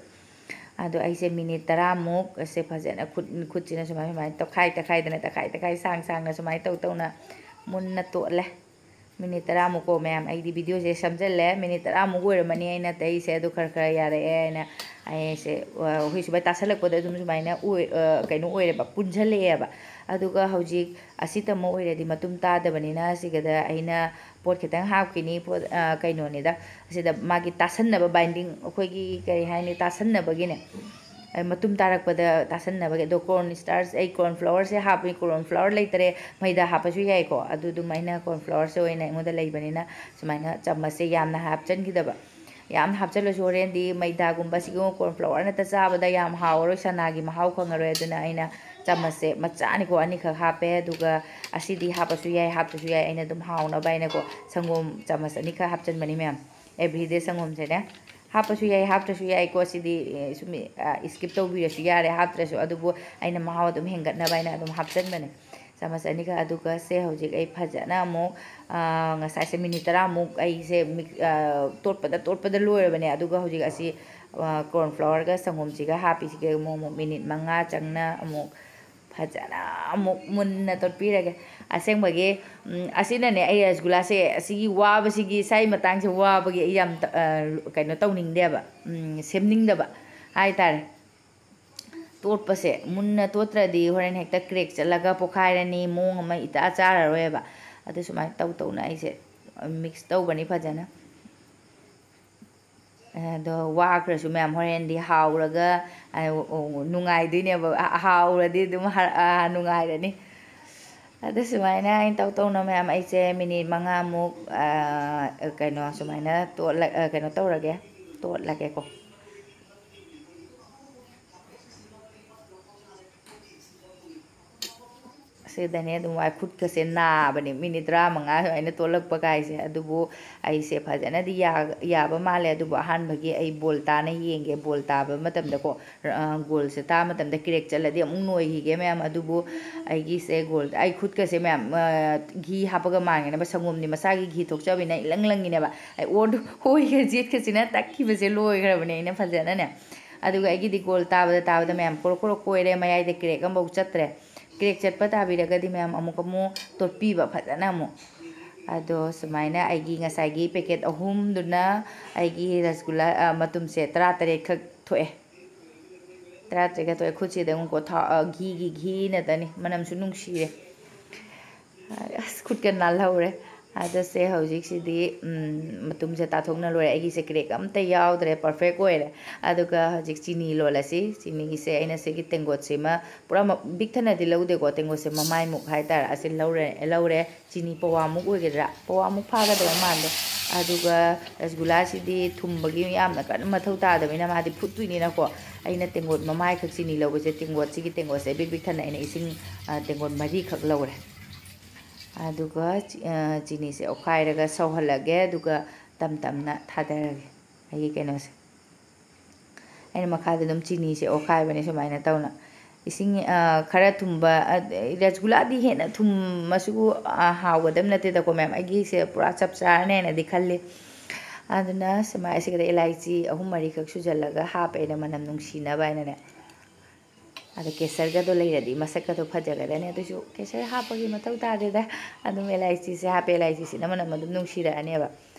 ꯑꯗꯣ ꯑꯩꯁꯦ ꯃꯤꯅꯤꯠ ꯇꯔꯥꯃꯨꯛ ꯑꯁꯦ ꯐꯖꯅ ꯈꯨꯠ, ꯈꯨꯠꯁꯤꯅ ꯁꯨꯃꯥꯏ, ꯁꯨꯃꯥꯏꯅ ꯇꯣꯠꯈꯥꯏ, ꯇꯣꯠꯈꯥꯏꯗꯅ, ꯇꯣꯠꯈꯥꯏ, ꯇꯣꯠꯈꯥꯏ, ꯁꯥꯡ ꯁꯥꯡꯅ ꯁꯨꯃꯥꯏꯅ ꯇꯧ ꯇꯧꯅ ꯃꯨꯟꯅ ꯇꯣꯠꯂꯦ꯫ ꯃꯤꯅꯤꯠ ꯇꯔꯥꯃꯨꯛꯀꯣ ꯃꯌꯥꯝ, ꯑꯩꯗꯤ ꯚꯤꯗꯤꯑꯣꯁꯦ ꯁꯝꯖꯜꯂꯦ꯫ ꯃꯤꯅꯤꯠ ꯇꯔꯥꯃꯨꯛ ꯑꯣꯏꯔꯝꯃꯅꯤ ꯑꯩꯅ ꯇꯩꯁꯦ, ꯑꯗꯨ ꯈꯔ ꯈꯔ ꯌꯥꯔꯛꯑꯦ ꯍꯥꯏꯅ ꯑꯩꯁꯦ, ꯑ, ꯑꯩꯈꯣꯏ ꯁꯨꯃꯥꯏꯅ ꯇꯥꯁꯜꯂꯛꯄꯗ ꯑꯗꯨꯝ ꯁꯨꯃꯥꯏꯅ ꯑꯣꯏ-, ꯑ, ꯀꯩꯅꯣ ꯑꯣꯏꯔꯦꯕ, ꯄꯨꯟꯁꯜꯂꯛꯑꯦꯕ꯫ ꯑꯗꯨꯒ ꯍꯧꯖꯤꯛ ꯑꯁꯤꯇꯃꯛ ꯑꯣꯏꯔꯗꯤ ꯃꯇꯨꯝ ꯇꯥꯗꯕꯅꯤꯅ, ꯑꯁꯤꯒꯗ ꯑꯩꯅ ꯄꯣꯠ ꯈꯤꯇꯪ ꯍꯥꯞꯈꯤꯅꯤ꯫ ꯄꯣꯠ, ꯑ, ꯀꯩꯅꯣꯅꯤꯗ, ꯑꯁꯤꯗ ꯃꯥꯒꯤ ꯇꯥꯁꯟꯅꯕ binding, ꯑꯩꯈꯣꯏꯒꯤ ꯀꯔꯤ ꯍꯥꯏꯅꯤ, ꯇꯥꯁꯟꯅꯕꯒꯤꯅꯦ꯫ ꯑ, ꯃꯇꯨꯝ ꯇꯥꯔꯛꯄꯗ ꯇꯥꯁꯟꯅꯕꯒꯤ꯫ ꯑꯗꯣ corn starch, ꯑꯩ corn flourꯁꯦ ꯍꯥꯞꯄꯤ꯫ Corn flour ꯂꯩꯇꯔꯦ, ꯃꯩꯗꯥ ꯍꯥꯞꯄꯁꯨ ꯌꯥꯏꯀꯣ꯫ ꯑꯗꯨ ꯑꯗꯨꯝ ꯑꯩꯅ corn flourꯁꯦ ꯑꯣꯏꯅ ꯑꯩꯉꯣꯟꯗ ꯂꯩꯕꯅꯤꯅ, ꯁꯨꯃꯥꯏꯅ ꯆꯥꯃꯁꯁꯦ ꯌꯥꯝꯅ ꯍꯥꯞꯆꯤꯟꯈꯤꯗꯕ꯫ ꯌꯥꯝꯅ ꯍꯥꯞꯆꯤꯜꯂꯁꯨ ꯍꯣꯔꯦꯟꯗꯤ ꯃꯩꯗꯥꯒꯨꯝꯕ ꯁꯤꯒꯨꯝꯕ corn flour ꯅꯠꯇ ꯆꯥꯕꯗ ꯌꯥꯝ ꯍꯥꯎꯔꯣꯏ, ꯁꯅꯥꯒꯤ ꯃꯍꯥꯎ ꯈꯪꯉꯔꯣꯏ꯫ ꯑꯗꯨꯅ ꯑꯩꯅ ꯆꯥꯃꯁꯁꯦ ꯃꯆꯥꯅꯤꯀꯣ, ꯑꯅꯤꯈꯛ ꯍꯥꯞꯄꯦ꯫ ꯑꯗꯨꯒ ꯑꯁꯤꯗꯤ ꯍꯥꯞꯄꯁꯨ ꯌꯥꯏ, ꯍꯥꯞꯇ꯭ꯔꯁꯨ ꯌꯥꯏ, ꯑꯩꯅ ꯑꯗꯨꯝ ꯍꯥꯎꯅꯕ ꯍꯥꯏꯅꯀꯣ꯫ ꯁꯪꯒꯣꯝ ꯆꯥꯃꯁ ꯑꯅꯤꯈꯛ ꯍꯥꯞꯆꯤꯟꯕꯅꯤ ꯃꯌꯥꯝ, everyday ꯁꯪꯒꯣꯝꯁꯦꯅꯦ꯫ ꯍꯥꯞꯄꯁꯨ ꯌꯥꯏ, ꯍꯥꯞꯇ꯭ꯔꯁꯨ ꯌꯥꯏꯀꯣ꯫ ꯁꯤꯗꯤ, ꯑꯦ, ꯁꯨꯝ, ꯑ, skip ꯇꯧꯕꯤꯔꯁꯨ ꯌꯥꯔꯦ, ꯍꯥꯞꯇ꯭ꯔꯁꯨ꯫ ꯑꯗꯨꯕꯨ ꯑꯩꯅ ꯃꯍꯥꯎ ꯑꯗꯨꯝ ꯍꯦꯟꯒꯠꯅꯕ ꯍꯥꯏꯅ ꯑꯗꯨꯝ ꯍꯥꯞꯆꯤꯟꯕꯅꯦ꯫ ꯆꯥꯃꯁ ꯑꯅꯤꯈꯛ꯫ ꯑꯗꯨꯒ ꯁꯦ ꯍꯧꯖꯤꯛ ꯑꯩ ꯐꯖꯅ ꯑꯃꯨꯛ, ꯑ, ꯉꯁꯥꯏꯁꯦ minute ꯇꯔꯥꯃꯨꯛ ꯑꯩꯁꯦ mix, ꯑ, ꯇꯣꯠꯄꯗ, ꯇꯣꯠꯄꯗ ꯂꯣꯏꯔꯕꯅꯦ꯫ ꯑꯗꯨꯒ ꯍꯧꯖꯤꯛ ꯑꯁꯤ, ꯑ, corn flourꯒ ꯁꯪꯒꯣꯝꯁꯤꯒ ꯍꯥꯞꯄꯤꯁꯤꯒ ꯑꯃꯨꯛ, ꯑꯃꯨꯛ minute ꯃꯉꯥ ꯆꯪꯅ ꯑꯃꯨꯛ ꯐꯖꯅ ꯑꯃꯨꯛ ꯃꯨꯟꯅ ꯇꯣꯠꯄꯤꯔꯒꯦ꯫ ꯑꯁꯦꯡꯕꯒꯤ, ꯎꯝ, ꯑꯁꯤꯅꯅꯦ, ꯑꯩ ꯔꯁꯒꯨꯂꯥꯁꯦ, ꯑꯁꯤꯒꯤ ꯋꯥꯕꯁꯤꯒꯤ, ꯁꯥꯏ ꯃꯇꯥꯡꯁꯦ ꯋꯥꯕꯒꯤ ꯑꯩ ꯌꯥꯝ ꯇ-, ꯑ, ꯀꯩꯅꯣ ꯇꯧꯅꯤꯡꯗꯦꯕ, ꯎꯝ, ꯁꯦꯝꯅꯤꯡꯗꯕ ꯍꯥꯏꯇꯥꯔꯦ꯫ ꯇꯣꯠꯄꯁꯦ ꯃꯨꯟꯅ ꯇꯣꯠꯇ꯭ꯔꯗꯤ ꯍꯣꯔꯦꯟ ꯍꯦꯛꯇ crack ꯆꯠꯂꯒ ꯄꯣꯈꯥꯏꯔꯅꯤ, ꯃꯑꯣꯡ ꯑꯃ ꯏꯇꯥ ꯆꯥꯔꯔꯣꯏꯕ꯫ ꯑꯗꯨ ꯁꯨꯃꯥꯏꯅ ꯇꯧ ꯇꯧꯅ ꯑꯩꯁꯦ mix ꯇꯧꯒꯅꯤ ꯐꯖꯅ꯫ ꯑꯗꯣ ꯋꯥꯈ꯭ꯔꯁꯨ ꯃꯌꯥꯝ, ꯍꯣꯔꯦꯟꯗꯤ ꯍꯥꯎꯔꯒ, ꯑ, ꯅꯨꯡꯉꯥꯏꯗꯣꯏꯅꯦꯕ꯫ ꯑ, ꯍꯥꯎꯔꯗꯤ ꯑꯗꯨꯝ ꯍꯔ-, ꯑ, ꯅꯨꯡꯉꯥꯏꯔꯅꯤ꯫ ꯑꯗꯨ ꯁꯨꯃꯥꯏꯅ ꯑꯩꯅ ꯇꯧ ꯇꯧꯅ ꯃꯌꯥꯝ, ꯑꯩꯁꯦ minute ꯃꯉꯥꯃꯨꯛ, ꯑ, ꯀꯩꯅꯣ, ꯁꯨꯃꯥꯏꯅ ꯇꯣꯠꯂ-, ꯑ, ꯀꯩꯅꯣ ꯇꯧꯔꯒꯦ, ꯇꯣꯠꯂꯒꯦꯀꯣ꯫ ꯑꯁꯤꯗꯅꯦ ꯑꯗꯨꯝ ꯋꯥꯏ, ꯈꯨꯠꯀꯁꯦ ꯅꯥꯕꯅꯦ, minute ꯇꯔꯥꯃꯉꯥ ꯁꯨꯃꯥꯏꯅ ꯇꯣꯠꯂꯛꯄ ꯀꯥꯏꯁꯦ꯫ ꯑꯗꯨꯕꯨ ꯑꯩꯁꯦ ꯐꯖꯅꯗꯤ ꯌꯥ-, ꯌꯥꯕ ꯃꯥꯜꯂꯦ꯫ ꯑꯗꯨꯕꯨ ꯑꯍꯥꯟꯕꯒꯤ ꯑꯩ ꯕꯣꯜ ꯇꯥꯅ ꯌꯦꯡꯒꯦ꯫ ꯕꯣꯜ ꯇꯥꯕ ꯃꯇꯝꯗꯀꯣ, ꯑ, ꯒꯣꯜꯁꯦ ꯇꯥꯕ ꯃꯇꯝꯗ crack ꯆꯠꯂꯗꯤ ꯑꯃꯨꯛ ꯅꯣꯏꯈꯤꯒꯦ ꯃꯌꯥꯝ꯫ ꯑꯗꯨꯕꯨ ꯑꯩꯒꯤꯁꯦ ꯒꯣꯜ, ꯑꯩ ꯈꯨꯠꯀꯁꯦ ꯃꯌꯥꯝ, ꯑ, ꯘꯤ ꯍꯥꯞꯄꯒ ꯃꯥꯟꯒꯅꯕ, ꯁꯪꯒꯣꯝꯗꯤ ꯃꯁꯥꯒꯤ ꯘꯤ ꯊꯣꯛꯆꯕꯅꯤꯅ ꯏꯂꯪ ꯂꯪꯉꯤꯅꯦꯕ꯫ ꯑꯩ ꯑꯣꯔ-, ꯑꯣꯏꯒ ꯖꯦꯠꯀꯁꯤꯅ ꯇꯛꯈꯤꯕꯁꯦ ꯂꯣꯏꯈ꯭ꯔꯕꯅꯦ ꯑꯩꯅ ꯐꯖꯅꯅꯦ꯫ ꯑꯗꯨꯒ ꯑꯩꯒꯤꯗꯤ ꯒꯣꯜ ꯇꯥꯕꯗ ꯇꯥꯕꯗ ꯃꯌꯥꯝ ꯀꯣꯔꯣꯛ ꯀꯣꯔꯣꯛ ꯀꯣꯏꯔꯦ, ꯃꯌꯥꯏꯗ crack ꯑꯃꯐꯥꯎ ꯆꯠꯇ꯭ꯔꯦ꯫ Crack ꯆꯠꯄ ꯇꯥꯕꯤꯔꯒꯗꯤ ꯃꯌꯥꯝ ꯑꯃꯨꯛ ꯑꯃꯨꯛ ꯇꯣꯠꯄꯤꯕ ꯐꯖꯅ ꯑꯃꯨꯛ꯫ ꯑꯗꯣ ꯁꯨꯃꯥꯏꯅ ꯑꯩꯒꯤ ꯉꯁꯥꯏꯒꯤ packet ꯑꯍꯨꯝꯗꯨꯅ ꯑꯩꯒꯤ ꯔꯁꯒꯨꯂꯥ, ꯑ, ꯃꯇꯨꯝꯁꯦ ꯇꯔꯥꯇꯔꯦꯠ ꯈꯛ ꯊꯣꯛꯑꯦ꯫ ꯇꯔꯥꯇꯔꯦꯠꯀ ꯊꯣꯛꯑꯦ꯫ ꯈꯨꯠꯁꯤꯗ ꯑꯃꯨꯛꯀꯣ ꯊꯥꯎ, ꯑ, ꯘꯤꯒꯤ ꯘꯤꯅꯇꯅꯤ, ꯃꯅꯝꯁꯨ ꯅꯨꯡꯁꯤꯔꯦ꯫ ꯑꯁ, ꯈꯨꯠꯀ ꯅꯥꯜꯍꯧꯔꯦ꯫ ꯑꯗꯣ ꯁꯦ, ꯍꯧꯖꯤꯛꯁꯤꯗꯤ, ꯎꯝ, ꯃꯇꯨꯝꯁꯦ ꯇꯥꯊꯣꯛꯅ ꯂꯣꯏꯔꯦ꯫ ꯑꯩꯒꯤꯁꯦ crack ꯑꯝꯇ ꯌꯥꯎꯗ꯭ꯔꯦ, perfect ꯑꯣꯏꯔꯦ꯫ ꯑꯗꯨꯒ ꯍꯧꯖꯤꯛ ꯆꯤꯅꯤ ꯂꯣꯜꯂꯁꯤ꯫ ꯆꯤꯅꯤꯒꯤꯁꯦ ꯑꯩꯅ ꯁꯤꯒꯤ ꯇꯦꯡꯀꯣꯠꯁꯤꯃ ꯄꯨꯔꯥ ꯃ-, ꯄꯤꯛ ꯊꯟꯅꯗꯤ ꯂꯧꯗꯦꯀꯣ, ꯇꯦꯡꯀꯣꯠꯁꯦ ꯃꯃꯥꯏꯃꯨꯛ ꯍꯥꯏꯇꯥꯔꯦ, ꯑꯁꯤ ꯂꯧꯔꯦ, ꯂꯧꯔꯦ꯫ ꯆꯤꯅꯤ ꯄꯋꯥꯃꯨꯛ ꯑꯣꯏꯒꯗ꯭ꯔꯥ? ꯄꯋꯥꯃꯨꯛ ꯐꯥꯒꯗꯕ ꯃꯥꯜꯂꯦ꯫ ꯑꯗꯨꯒ ꯔꯁꯒꯨꯂꯥꯁꯤꯗꯤ ꯊꯨꯝꯕꯒꯤ ꯌꯥꯝꯅ ꯀꯟꯅ ꯃꯊꯧ ꯇꯥꯗꯕꯅꯤꯅ ꯃꯥꯗꯤ ꯐꯨꯠꯇꯣꯏꯅꯤꯅꯀꯣ, ꯑꯩꯅ ꯇꯦꯡꯀꯣꯠ ꯃꯃꯥꯏꯈꯛ ꯆꯤꯅꯤ ꯂꯧꯕꯁꯦ, ꯇꯦꯡꯀꯣꯠꯁꯤꯒꯤ ꯇꯦꯡꯀꯣꯠꯁꯦ ꯄꯤꯛ ꯄꯤꯛ ꯊꯟꯅ ꯑꯩꯅ ꯏꯁꯤꯡ, ꯑ, ꯇꯦꯡꯀꯣꯠ ꯃꯔꯤꯈꯛ ꯂꯧꯔꯦ꯫ ꯑꯗꯨꯒ ꯆꯤ-, ꯑ, ꯆꯤꯅꯤꯁꯦ ꯑꯣꯠꯈꯥꯏꯔꯒ ꯁꯧꯍꯜꯂꯒꯦ, ꯑꯗꯨꯒ ꯇꯝ ꯇꯝꯅ ꯊꯥꯗꯔꯒꯦ ꯑꯩꯒꯤ ꯀꯩꯅꯣꯁꯦ꯫ ꯑꯩꯅ ꯃꯈꯥꯗ ꯑꯗꯨꯝ ꯆꯤꯅꯤꯁꯦ ꯑꯣꯠꯈꯥꯏꯕꯅꯦ ꯁꯨꯃꯥꯏꯅ ꯇꯧꯅ꯫ ꯏꯁꯤꯡ, ꯑ, ꯈꯔ ꯊꯨꯝꯕ, ꯑ, ꯔꯁꯒꯨꯂꯥꯗꯤ ꯍꯦꯟꯅ ꯊꯨꯝꯃꯁꯨ, ꯑ, ꯍꯥꯎꯒꯗꯕ ꯅꯠꯇꯦꯗꯀꯣ ꯃꯌꯥꯝ꯫ ꯑꯩꯒꯤꯁꯦ ꯄꯨꯔꯥ ꯆꯞ ꯆꯥꯔꯅꯤ ꯍꯥꯏꯅꯗꯤ ꯈꯜꯂꯤ꯫ ꯑꯗꯨꯅ ꯁꯨꯃꯥꯏ-, ꯑꯁꯤꯗ ꯏꯂꯥꯏꯆꯤ ꯑꯍꯨꯝ ꯃꯔꯤꯈꯛ ꯁꯨꯖꯜꯂꯒ ꯍꯥꯞꯄꯦ ꯑꯩꯅ ꯃꯅꯝ ꯅꯨꯡꯁꯤꯅꯕ ꯍꯥꯏꯅꯅꯦ꯫ ꯑꯗꯣ ꯀꯦꯁꯔꯒꯗꯣ ꯂꯩꯔꯗꯤ ꯃꯁꯛꯀꯗꯣ ꯐꯖꯒꯗꯅꯤ꯫ ꯑꯗꯨꯏꯁꯨ ꯀꯦꯁꯔ ꯍꯥꯞꯄꯒꯤ ꯃꯊꯧ ꯇꯥꯗꯦꯗ꯫ ꯑꯗꯨꯝ ꯏꯂꯥꯏꯆꯤꯁꯦ ꯍꯥꯞꯄꯦ, ꯏꯂꯥꯏꯆꯤꯁꯤꯅ ꯃꯅꯝ ꯑꯗꯨꯝ ꯅꯨꯡꯁꯤꯔꯛꯑꯅꯦꯕ꯫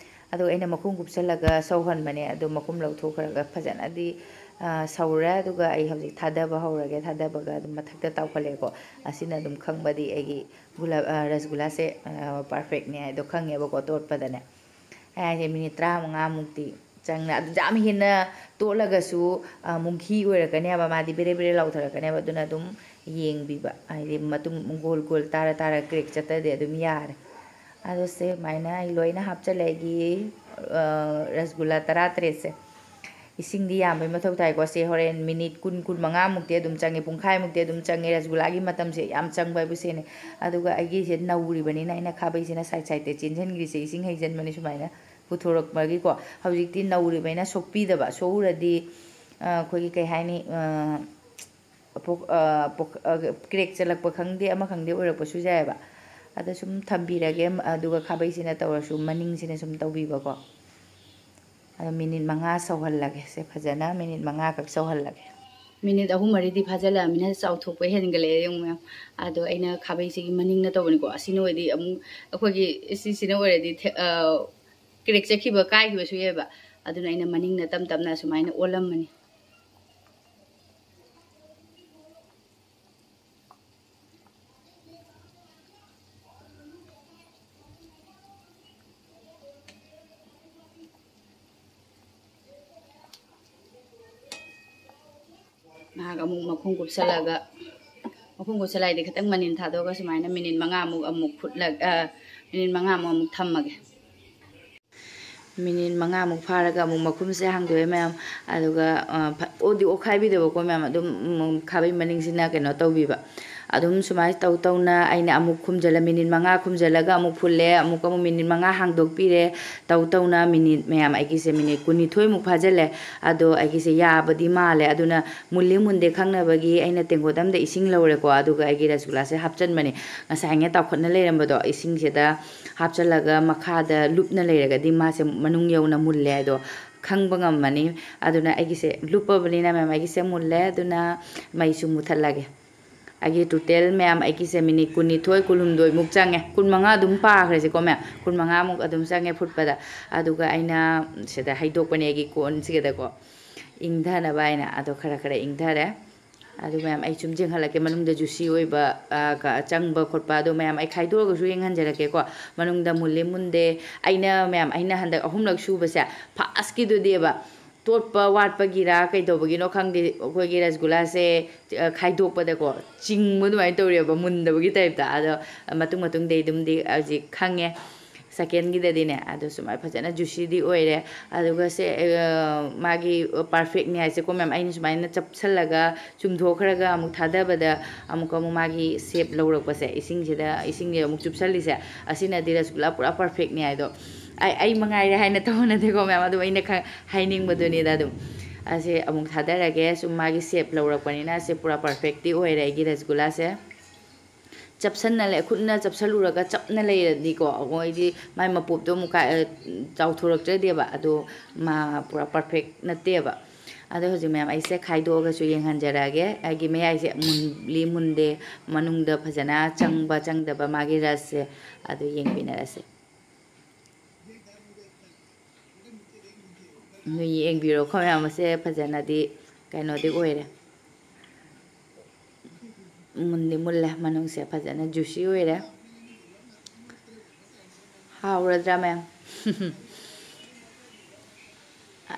ꯑꯗꯨꯒ ꯑꯩꯅ ꯃꯈꯨꯝ ꯀꯨꯞꯁꯜꯂꯒ ꯁꯧꯍꯟꯕꯅꯦ꯫ ꯑꯗꯣ ꯃꯈꯨꯝ ꯂꯧꯊꯣꯛꯈ꯭ꯔꯒ ꯐꯖꯅꯗꯤ, ꯑ, ꯁꯧꯔꯦ꯫ ꯑꯗꯨꯒ ꯑꯩ ꯍꯧꯖꯤꯛ ꯊꯥꯗꯕ ꯍꯧꯔꯒꯦ꯫ ꯊꯥꯗꯕꯒ ꯑꯗꯨꯝ ꯃꯊꯛꯇ ꯇꯥꯎꯈꯠꯂꯛꯑꯦꯀꯣ꯫ ꯑꯁꯤꯅ ꯑꯗꯨꯝ ꯈꯪꯕꯗꯤ ꯑꯩꯒꯤ ꯒꯨꯂꯥ-, ꯑ, ꯔꯁꯒꯨꯂꯥꯁꯦ, ꯑ, perfectꯅꯦ ꯍꯥꯏꯗꯣ ꯈꯪꯉꯦꯕꯀꯣ ꯇꯣꯠꯄꯗꯅꯦ꯫ ꯑꯩ ꯍꯥꯏꯁꯦ ꯃꯤꯅꯤꯠ ꯇꯔꯥꯃꯉꯥꯃꯨꯛꯇꯤ ꯆꯪꯅ, ꯑꯗꯨ ꯌꯥꯝ ꯍꯦꯟꯅ ꯇꯣꯠꯂꯒꯁꯨ, ꯑ, ꯃꯨꯡꯈꯤ ꯑꯣꯏꯔꯛꯀꯅꯦꯕ, ꯃꯥꯗꯤ ꯕꯦꯔꯦ ꯕꯦꯔꯦ ꯂꯥꯎꯊꯔꯛꯀꯅꯦꯕ꯫ ꯑꯗꯨꯅ ꯑꯗꯨꯝ ꯌꯦꯡꯕꯤꯕ, ꯍꯥꯏꯗꯤ ꯃꯇꯨꯝ ꯒꯣꯜ ꯒꯣꯜ ꯇꯥꯔ ꯇꯥꯔ crack ꯆꯠꯇ꯭ꯔꯗꯤ ꯑꯗꯨꯝ ꯌꯥꯔꯦ꯫ ꯑꯗꯣ ꯁꯦ ꯁꯨꯃꯥꯏꯅ ꯑꯩ ꯂꯣꯏꯅ ꯍꯥꯞꯆꯜꯂꯦ ꯑꯩꯒꯤ, ꯑ, ꯔꯁꯒꯨꯂꯥ ꯇꯔꯥꯇꯔꯦꯠꯁꯦ꯫ ꯏꯁꯤꯡꯗꯤ ꯌꯥꯝꯕꯩ ꯃꯊꯧ ꯇꯥꯏꯀꯣ꯫ ꯁꯦ ꯍꯣꯔꯦꯟ ꯃꯤꯅꯤꯠ ꯀꯨꯟ, ꯀꯨꯟꯃꯉꯥꯃꯨꯛꯇꯤ ꯑꯗꯨꯝ ꯆꯪꯉꯦ, ꯄꯨꯡꯈꯥꯏꯃꯨꯛꯇꯤ ꯑꯗꯨꯝ ꯆꯪꯉꯦ꯫ ꯔꯁꯒꯨꯂꯥꯒꯤ ꯃꯇꯝꯁꯦ ꯌꯥꯝ ꯆꯪꯕ ꯍꯥꯏꯕꯨ ꯁꯤꯅꯦ꯫ ꯑꯗꯨꯒ ꯑꯩꯒꯤꯁꯦ ꯅꯧꯔꯤꯕꯅꯤꯅ ꯑꯩꯅ ꯈꯥꯕꯩꯁꯤꯅ side sideꯇ ꯆꯦꯟꯁꯤꯟꯈ꯭ꯔꯤꯁꯦ, ꯏꯁꯤꯡ ꯍꯩꯖꯤꯟꯕꯅꯦ ꯁꯨꯃꯥꯏꯅ ꯄꯨꯊꯣꯔꯛꯄꯒꯤꯀꯣ꯫ ꯍꯧꯖꯤꯛꯇꯤ ꯅꯧꯔꯤꯕꯅꯤꯅ ꯁꯣꯛꯄꯤꯗꯕ, ꯁꯣꯛꯎꯔꯗꯤ, ꯑ, ꯑꯩꯈꯣꯏꯒꯤ ꯀꯩ ꯍꯥꯏꯅꯤ, ꯑ, ꯄꯣꯛ-, ꯑ, ꯄꯣꯛ-, ꯑ, crack ꯆꯠꯂꯛꯄ ꯈꯪꯗꯦ, ꯑꯃ ꯈꯪꯗꯦ ꯑꯣꯏꯔꯛꯄꯁꯨ ꯌꯥꯏꯑꯕ꯫ ꯑꯗ ꯁꯨꯝ ꯊꯝꯕꯤꯔꯒꯦ, ꯑꯗꯨꯒ ꯈꯥꯕꯩꯁꯤꯅ ꯇꯧꯔꯁꯨ ꯃꯅꯤꯡꯁꯤꯅ ꯁꯨꯝ ꯇꯧꯕꯤꯕꯀꯣ꯫ ꯑꯗꯣ ꯃꯤꯅꯤꯠ ꯃꯉꯥ ꯁꯧꯍꯜꯂꯒꯦ꯫ ꯁꯦ ꯐꯖꯅ ꯃꯤꯅꯤꯠ ꯃꯉꯥꯈꯛ ꯁꯧꯍꯜꯂꯒꯦ꯫ ꯃꯤꯅꯤꯠ ꯑꯍꯨꯝ ꯃꯔꯤꯗꯤ ꯐꯥꯖꯤꯜꯂꯛꯑꯃꯤꯅ ꯆꯥꯎꯊꯣꯛꯄ ꯍꯦꯟꯒꯠꯂꯛꯑꯦ ꯌꯦꯡꯉꯨ ꯃꯌꯥꯝ꯫ ꯑꯗꯣ ꯑꯩꯅ ꯈꯥꯕꯩꯁꯤꯒꯤ ꯃꯅꯤꯡꯅ ꯇꯧꯕꯅꯤꯀꯣ꯫ ꯑꯁꯤꯅ ꯑꯣꯏꯔꯗꯤ ꯑꯃꯨꯛ ꯑꯩꯈꯣꯏꯒꯤ ꯁꯤꯁꯤꯅ ꯑꯣꯏꯔꯗꯤ ꯊꯦ-, ꯑ, crack ꯆꯠꯈꯤꯕ ꯀꯥꯏꯈꯤꯕꯁꯨ ꯌꯥꯏꯑꯕ꯫ ꯑꯗꯨꯅ ꯑꯩꯅ ꯃꯅꯤꯡꯅ ꯇꯞ ꯇꯞꯅ ꯑꯁꯨꯃꯥꯏꯅ ꯑꯣꯜꯂꯝꯃꯅꯤ꯫ ꯉꯥꯏꯍꯥꯛ ꯑꯃꯨꯛ ꯃꯈꯨꯝ ꯀꯨꯞꯁꯜꯂꯒ, ꯃꯈꯨꯝ ꯀꯨꯞꯁꯜꯂꯛꯑꯗꯤ ꯈꯤꯇꯪ ꯃꯅꯤꯟ ꯊꯥꯗꯣꯛꯑꯒ ꯁꯨꯃꯥꯏꯅ ꯃꯤꯅꯤꯠ ꯃꯉꯥꯃꯨꯛ ꯑꯃꯨꯛ ꯐꯨꯠꯂꯒ, ꯑ, ꯃꯤꯅꯤꯠ ꯃꯉꯥꯃꯨꯛ ꯑꯃꯨꯛ ꯊꯝꯃꯒꯦ꯫ ꯃꯤꯅꯤꯠ ꯃꯉꯥꯃꯨꯛ ꯐꯥꯔꯒ ꯑꯃꯨꯛ ꯃꯈꯨꯝꯁꯦ ꯍꯥꯡꯗꯣꯛꯑꯦ ꯃꯌꯥꯝ꯫ ꯑꯗꯨꯒ, ꯑ, ꯐ-, ꯑꯣꯗꯤ ꯑꯣꯠꯈꯥꯏꯕꯤꯗꯕꯀꯣ ꯃꯌꯥꯝ, ꯑꯗꯨꯝ, ꯎꯝ, ꯈꯥꯕꯩ ꯃꯅꯤꯡꯁꯤꯅ ꯀꯩꯅꯣ ꯇꯧꯕꯤꯕ꯫ ꯑꯗꯨꯝ ꯁꯨꯃꯥꯏꯅ ꯇꯧ ꯇꯧꯅ ꯑꯩꯅ ꯑꯃꯨꯛ ꯈꯨꯝꯖꯤꯜꯂ-, ꯃꯤꯅꯤꯠ ꯃꯉꯥ ꯈꯨꯝꯖꯤꯜꯂꯒ ꯑꯃꯨꯛ ꯐꯨꯜꯂꯦ, ꯑꯃꯨꯛꯀ ꯑꯃꯨꯛ ꯃꯤꯅꯤꯠ ꯃꯉꯥ ꯍꯥꯡꯗꯣꯛꯄꯤꯔꯦ꯫ ꯇꯧ ꯇꯧꯅ ꯃꯤꯅꯤꯠ, ꯃꯌꯥꯝ, ꯑꯩꯒꯤꯁꯦ ꯃꯤꯅꯤꯠ ꯀꯨꯟꯅꯤꯊꯣꯏꯃꯨꯛ ꯐꯥꯖꯤꯜꯂꯦ꯫ ꯑꯗꯣ ꯑꯩꯒꯤꯁꯦ ꯌꯥꯕꯗꯤ ꯃꯥꯜꯂꯦ꯫ ꯑꯗꯨꯅ ꯃꯨꯜꯂꯤ ꯃꯨꯟꯗꯦ ꯈꯪꯅꯕꯒꯤ ꯑꯩꯅ ꯇꯦꯡꯀꯣꯠ ꯑꯃꯗ ꯏꯁꯤꯡ ꯂꯧꯔꯦꯀꯣ꯫ ꯑꯗꯨꯒ ꯑꯩꯒꯤ ꯔꯁꯒꯨꯂꯥꯁꯦ ꯍꯥꯞꯆꯤꯟꯕꯅꯦ꯫ ꯉꯁꯥꯏ ꯇꯥꯎꯈꯠꯅ ꯂꯩꯔꯝꯕꯗꯣ ꯏꯁꯤꯡꯁꯤꯗ ꯍꯥꯞꯆꯤꯜꯂꯒ ꯃꯈꯥꯗ ꯂꯨꯞꯅ ꯂꯩꯔꯒꯗꯤ ꯃꯥꯁꯦ ꯃꯅꯨꯡ ꯌꯧꯅ ꯃꯨꯜꯂꯦ ꯍꯥꯏꯗꯣ ꯈꯪꯕ ꯉꯝꯃꯅꯤ꯫ ꯑꯗꯨꯅ ꯑꯩꯒꯤꯁꯦ ꯂꯨꯞꯄꯕꯅꯤꯅ ꯃꯌꯥꯝ, ꯑꯩꯒꯤꯁꯦ ꯃꯨꯜꯂꯦ꯫ ꯑꯗꯨꯅ ꯃꯩꯁꯨ ꯃꯨꯊꯠꯂꯒꯦ꯫ ꯑꯩꯒꯤ total ꯃꯌꯥꯝ ꯑꯩꯒꯤꯁꯦ ꯃꯤꯅꯤꯠ ꯀꯨꯟꯅꯤꯊꯣꯏ, ꯀꯨꯟꯍꯨꯝꯗꯣꯏꯃꯨꯛ ꯆꯪꯉꯦ꯫ ꯀꯨꯟꯃꯉꯥ ꯑꯗꯨꯝ ꯄꯥꯈ꯭ꯔꯁꯤꯀꯣ ꯃꯌꯥꯝ꯫ ꯀꯨꯟꯃꯉꯥꯃꯨꯛ ꯑꯗꯨꯝ ꯆꯪꯉꯦ ꯐꯨꯠꯄꯗ꯫ ꯑꯗꯨꯒ ꯑꯩꯅ ꯁꯤꯗ ꯍꯩꯗꯣꯛꯄꯅꯦ ꯑꯩꯒꯤ ꯀꯣꯟꯁꯤꯗꯀꯣ, ꯏꯪꯊꯅꯕ ꯍꯥꯏꯅ꯫ ꯑꯗꯣ ꯈꯔ ꯈꯔ ꯏꯪꯊꯔꯦ꯫ ꯑꯗꯨ ꯃꯌꯥꯝ ꯑꯩ ꯁꯨꯝ ꯌꯦꯡꯍꯜꯂꯛꯀꯦ, ꯃꯅꯨꯡꯗ juicy ꯑꯣꯏꯕ, ꯑ, ꯀ-, ꯆꯪꯕ ꯈꯣꯠꯄ, ꯑꯗꯣ ꯃꯌꯥꯝ ꯑꯩ ꯈꯥꯏꯗꯣꯛꯑꯒꯁꯨ ꯌꯦꯡꯍꯟꯖꯔꯛꯀꯦꯀꯣ꯫ ꯃꯅꯨꯡꯗ ꯃꯨꯜꯂꯤ ꯃꯨꯟꯗꯦ, ꯑꯩꯅ ꯃꯌꯥꯝ, ꯑꯩꯅ ꯍꯟꯗꯛ ꯑꯍꯨꯝꯂꯛ ꯁꯨꯕꯁꯦ, firstꯀꯤꯗꯨꯗꯤꯕ ꯇꯣꯠꯄ ꯋꯥꯠꯄꯒꯤꯔꯥ ꯀꯩꯗꯧꯕꯒꯤꯅꯣ ꯈꯪꯗꯦ, ꯑꯩꯈꯣꯏꯒꯤ ꯔꯁꯒꯨꯂꯥꯁꯦ, ꯑ, ꯈꯥꯏꯗꯣꯛꯄꯗꯀꯣ ꯆꯤꯡꯕ ꯑꯗꯨꯃꯥꯏꯅ ꯇꯧꯔꯦꯕ, ꯃꯨꯟꯗꯕꯒꯤ typeꯇ꯫ ꯑꯗꯣ ꯃꯇꯨꯡ ꯃꯇꯨꯡꯗꯩ ꯑꯗꯨꯝꯗꯤ ꯍꯧꯖꯤꯛ ꯈꯪꯉꯦ꯫ Secondꯒꯤꯗꯗꯤꯅꯦ, ꯑꯗꯣ ꯁꯨꯃꯥꯏꯅ ꯐꯖꯅ juicyꯗꯤ ꯑꯣꯏꯔꯦ꯫ ꯑꯗꯨꯒ ꯁꯦ, ꯑ, ꯃꯥꯒꯤ perfectꯅꯤ ꯍꯥꯏꯁꯦꯀꯣ ꯃꯌꯥꯝ, ꯑꯩꯅ ꯁꯨꯃꯥꯏꯅ ꯆꯞꯁꯜꯂꯒ ꯆꯨꯝꯊꯣꯛꯈ꯭ꯔꯒ ꯑꯃꯨꯛ ꯊꯥꯗꯕꯗ ꯑꯃꯨꯛꯀ ꯑꯃꯨꯛ ꯃꯥꯒꯤ shape ꯂꯧꯔꯛꯄꯁꯦ, ꯏꯁꯤꯡꯁꯤꯗ, ꯏꯁꯤꯡꯁꯦ ꯑꯃꯨꯛ ꯆꯨꯞꯁꯜꯂꯤꯁꯦ, ꯑꯁꯤꯅꯗꯤ ꯔꯁꯒꯨꯂꯥ ꯄꯨꯔꯥ perfectꯅꯤ ꯍꯥꯏꯗꯣ꯫ ꯑꯩ, ꯑꯩ ꯃꯉꯥꯏꯔꯦ ꯍꯥꯏꯅ ꯇꯧꯕ ꯅꯠꯇꯦꯀꯣ ꯃꯌꯥꯝ, ꯑꯗꯨꯝ ꯑꯩꯅ ꯈ-, ꯍꯥꯏꯅꯤꯡꯕꯗꯨꯅꯤꯗ꯫ ꯑꯗꯨꯝ ꯑꯁꯦ ꯑꯃꯨꯛ ꯊꯥꯗꯔꯒꯦ꯫ ꯁꯨꯝ ꯃꯥꯒꯤ shape ꯂꯧꯔꯛꯄꯅꯤꯅ ꯑꯁꯦ ꯄꯨꯔꯥ perfectꯤ ꯑꯣꯏꯔꯦ ꯑꯩꯒꯤ ꯔꯁꯒꯨꯂꯥꯁꯦ꯫ ꯆꯞꯁꯟꯅ ꯂꯩ-, ꯈꯨꯠꯅ ꯆꯞꯁꯜꯂꯨꯔꯒ ꯆꯞꯅ ꯂꯩꯔꯗꯤꯀꯣ, ꯑꯩꯈꯣꯏꯗꯤ ꯃꯥꯏ ꯃꯄꯣꯞꯇꯣ ꯑꯃꯨꯛ ꯀꯥꯏ-, ꯆꯥꯎꯊꯣꯔꯛꯇ꯭ꯔꯗꯤꯕ, ꯑꯗꯣ ꯃꯥ ꯄꯨꯔꯥ perfect ꯅꯠꯇꯦꯕ꯫ ꯑꯗꯣ ꯍꯧꯖꯤꯛ ꯃꯌꯥꯝ ꯑꯩꯁꯦ ꯈꯥꯏꯗꯣꯛꯑꯒꯁꯨ ꯌꯦꯡꯍꯟꯖꯔꯛꯑꯒꯦ꯫ ꯑꯩꯒꯤ ꯃꯌꯥꯏꯁꯦ ꯃꯨꯜꯂꯤ ꯃꯨꯟꯗꯦ, ꯃꯅꯨꯡꯗ ꯐꯖꯅ ꯆꯪꯕ ꯆꯪꯗꯕ ꯃꯥꯒꯤ ꯔꯁꯁꯦ, ꯑꯗꯨ ꯌꯦꯡꯃꯤꯟꯅꯔꯁꯦ꯫ ꯅꯣꯏ ꯌꯦꯡꯕꯤꯔꯣꯀꯣ ꯃꯌꯥꯝ, ꯃꯁꯦ ꯐꯖꯅꯗꯤ ꯀꯩꯅꯣꯗꯤ ꯑꯣꯏꯔꯦ꯫ ꯃꯨꯟꯗꯤ ꯃꯨꯜꯂꯦ, ꯃꯅꯨꯡꯁꯦ ꯐꯖꯅ juicy ꯑꯣꯏꯔꯦ꯫ ꯍꯥꯎꯔꯗ꯭ꯔꯥ ꯃꯌꯥꯝ?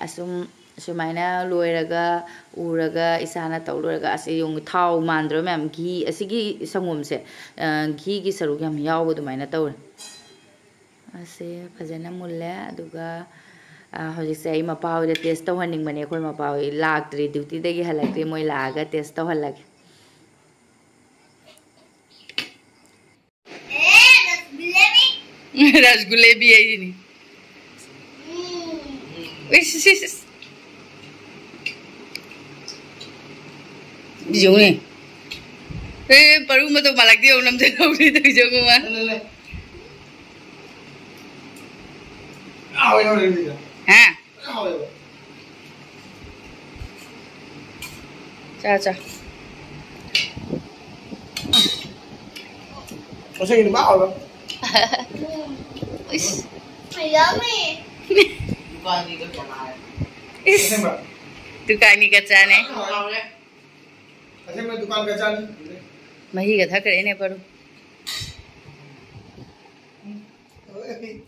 ꯑꯁꯨꯝ ꯁꯨꯃꯥꯏꯅ ꯂꯣꯏꯔꯒ, ꯎꯔꯒ, ꯏꯁꯥꯅ ꯇꯧ ꯂꯣꯏꯔꯒ, ꯑꯁ, ꯌꯦꯡꯉꯨ, ꯊꯥꯎ ꯃꯥꯟꯗ꯭ꯔꯣ ꯃꯌꯥꯝ? ꯘꯤ, ꯑꯁꯤꯒꯤ ꯁꯪꯒꯣꯝꯁꯦ, ꯑ, ꯘꯤꯒꯤ ꯁꯔꯨꯛ ꯌꯥꯝ ꯌꯥꯎꯕ ꯑꯗꯨꯃꯥꯏꯅ ꯇꯧꯔꯦ꯫ ꯑꯁꯦ ꯐꯖꯅ ꯃꯨꯜꯂꯦ꯫ ꯑꯗꯨꯒ, ꯑ, ꯍꯧꯖꯤꯛꯁꯦ ꯑꯩ ꯃꯄꯥ ꯍꯣꯏꯗ ꯇꯦꯁ ꯇꯧꯍꯟꯅꯤꯡꯕꯅꯦ꯫ ꯑꯩꯈꯣꯏ ꯃꯄꯥ ꯍꯣꯏ ꯂꯥꯛꯇ꯭ꯔꯤ, ꯗ꯭ꯌꯨꯇꯤꯗꯒꯤ ꯍꯜꯂꯛꯇ꯭ꯔꯤ꯫ ꯃꯣꯏ ꯂꯥꯛꯑꯒ ꯇꯦꯁ ꯇꯧꯍꯜꯂꯒꯦ꯫ ꯔꯁꯒꯨꯜꯂꯦꯕꯤ ꯍꯥꯏꯁꯤꯅꯤ꯫ ꯏꯁ, ꯏꯁ, ꯏꯁ, ꯏꯁ꯫ ꯌꯦꯡꯉꯨꯅꯦ꯫ ꯑꯦ, ꯄꯔꯨ ꯃꯇꯧ ꯃꯥꯜꯂꯛꯇꯦ, ꯌꯦꯡꯉꯨ, ꯅꯝꯊ ꯂꯧꯔꯦ ꯇꯧꯔꯤꯁꯦ, ꯌꯦꯡꯉꯨ ꯃꯥ꯫ ꯍꯥ? ꯆꯥ, ꯆꯥ꯫ ꯉꯁꯤꯒꯤꯗꯤ ꯃꯥ ꯍꯥꯎꯔꯣꯏ꯫ ꯏꯁ꯫ ꯌꯥꯝꯃꯤ꯫ ꯗꯨꯀꯥꯟꯒꯤꯗꯣ ꯀꯅꯥ ꯍꯥꯏ? ꯏꯁ꯫ ꯑꯁꯦꯡꯕ? ꯗꯨꯀꯥꯟꯒꯤ ꯀꯆꯥꯅꯦ꯫ ꯍꯥꯎꯔꯦ꯫ ꯑꯁꯦꯡꯕ ꯗꯨꯀꯥꯟ ꯀꯆꯥꯅꯤ꯫ ꯃꯍꯤꯒ ꯊꯛꯈ꯭ꯔꯦꯅꯦ ꯄꯔꯨ꯫ ꯍꯣꯏ꯫